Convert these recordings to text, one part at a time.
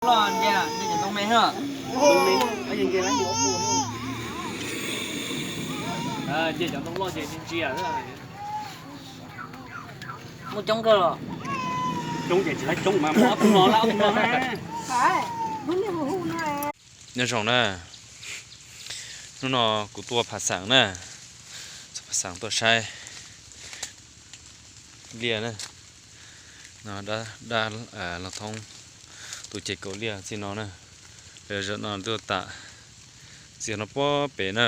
Loj ntsia, ntsia cov ntoo me na. Ntsia cov ntoo loj ces ntsia. Muaj coob kawg los? Coob ces tsis laib coob mas muaj ob tug no, ob tug no. Nyob zoo na, hnub no kuv tuaj Pha Xaam na, tuaj Pha Xaam tuaj saib liaj na. No dab, dab los thoob tus ces kaum liaj txij no na. Lawv zaum no tuaj tam txiag no pob pem na.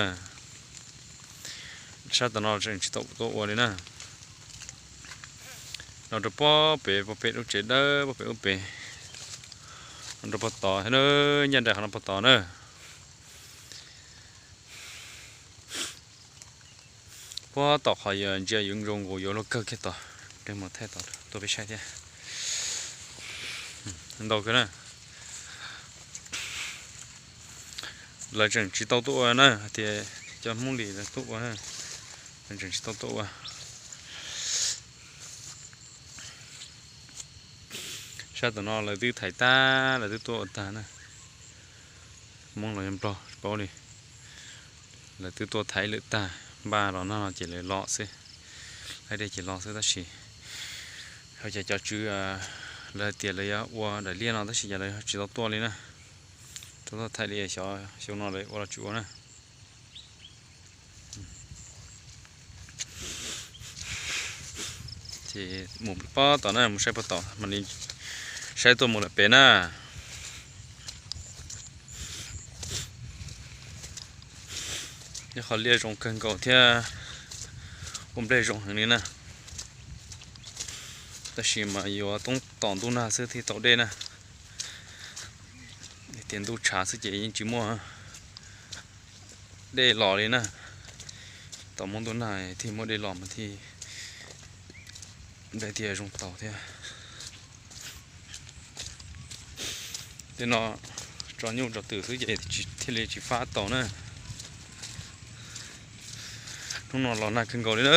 Sab tom no tseem tsis tau tuaj ua li na. No rau pob pem, pob pem lub tsev dawb pob pem ub pem. No rau pob tod thiab na, ncaj nraim qhov no pob tod na. Puag tom qhov ntsia yuav zoo nkaus yuav luaj kawg kiag tod, mus thaij tod tuaj peb saib thiab. Ntau kawg na. Lawv tseem tsis tau tuaj ua na, hais tias cov Hmoob Lis lawv tuaj ua na, lawv tseem tsis tau tuaj ua. Sab tom no lawv twb thaiv tag, lawv twb tuaj ua tag na. Hmoob los yog Nplog tsis paub li. Lawv twb tuaj thaiv lwm tag, npaj los nag no ces lawv los xwb, laib dej ces los xwb tab sis ho cas cov tswv lawv hais tias lawv yuav ua daim liaj no tab sis cas lawv tsis tau tuaj li na. Tau tuaj thaiv li xyov xyoo no lawv ua los tsis ua na. Ces mus pob tom na, mus saib pob tom mam li saib tuaj mus lawm pem na. Nyob qhov liaj zoo kawg nkaus thiab ua nplej zoo heev li na. Tab sis mas yuav toob tom ntuj nag xwb thiaj tau dej na. Tias ntuj tshav xwb ces yeej tsis muaj dej los li na. Tom muaj ntuj nag thiaj muaj dej los mas thiaj nplej thiaj zoo tau thiab. Tej no tso nyuj tso twm xwb ces thiaj li tsis fab tau na. Hnub no los nag kawg nkaus li na.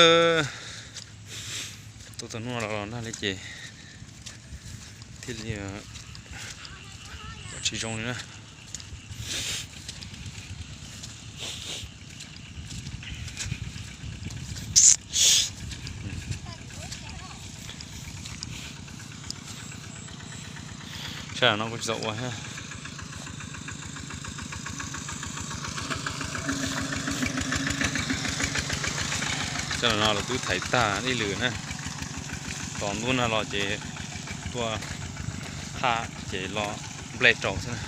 Tuaj txog hnub no los nag li ces thiaj li tsis zoo li na. Sab no kuj tsis tau ua thiab. Sab no los twb thaiv tag ib lwm na. Tos ntuj nag los ces tuaj qhab ces los nplej rau xwb na.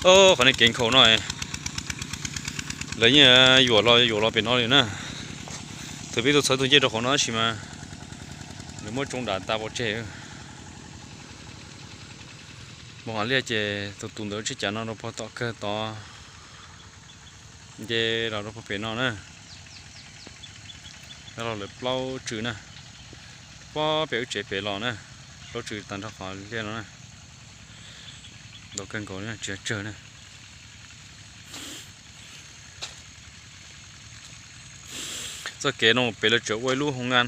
Qhov nej kev nkhaus no lawv yeej yuam los yuam los pem no li na. Thaum peb tuaj txhawv tus ncej rau qhov no tab sis mas lawv muab tsoo dav tas pov tseg. Mus hauv liaj ces tus tus ntawd tsib cav no rau puag tom kawg tod, nce los rau puag pem no na. Los lawv plaub tswv na, puag pem wb tsev pem los na, plaub tswv tag nrho qhov liaj no na. Ntau kawg nkaus li na, tsis tsawg na. Txoj kev no pem lawv tseem ua ib lub hoo nqa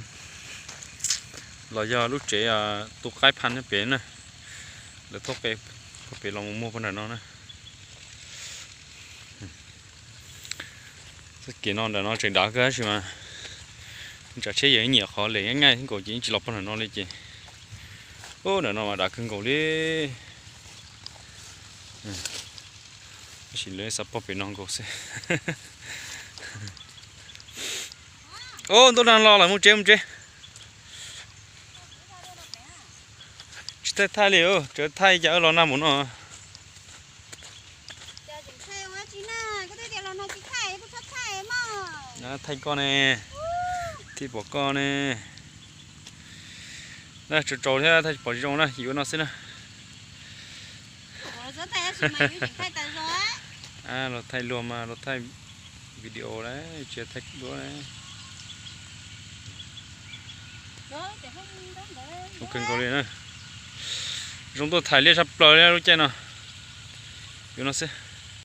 los yog lub tsev tu qaib phaj nyob pem na. Lawv thauj qe puag pem los mus muag puag nram no na. Txoj kev no nram no tseem dav kawg tab sis mas tsam tsheb yog nyiam qhov lem nyaij nkaus ces yeej tsis los puag nram no li ces. Ub, nram no mas dav kawg nkaus li. Tab sis lawv xav puag pem no nkaus xwb. Ub, ntuj nag los lawm, mus tsev mus tsev. Tsis thaij thaij li, tseem thaij cas los nag mus no. Thaij koj ne, thiaj pom koj ne. Tsaus tsaus thiab thaij tsis pom zoo na, yuav no xwb na. Los thaij luag mas los thaij video lawm, tsis thaij duab lawm. Zoo kawg nkaus li na. Zoo tuaj thaiv liaj tshaj plaws li lub caij no. Yuav no xwb.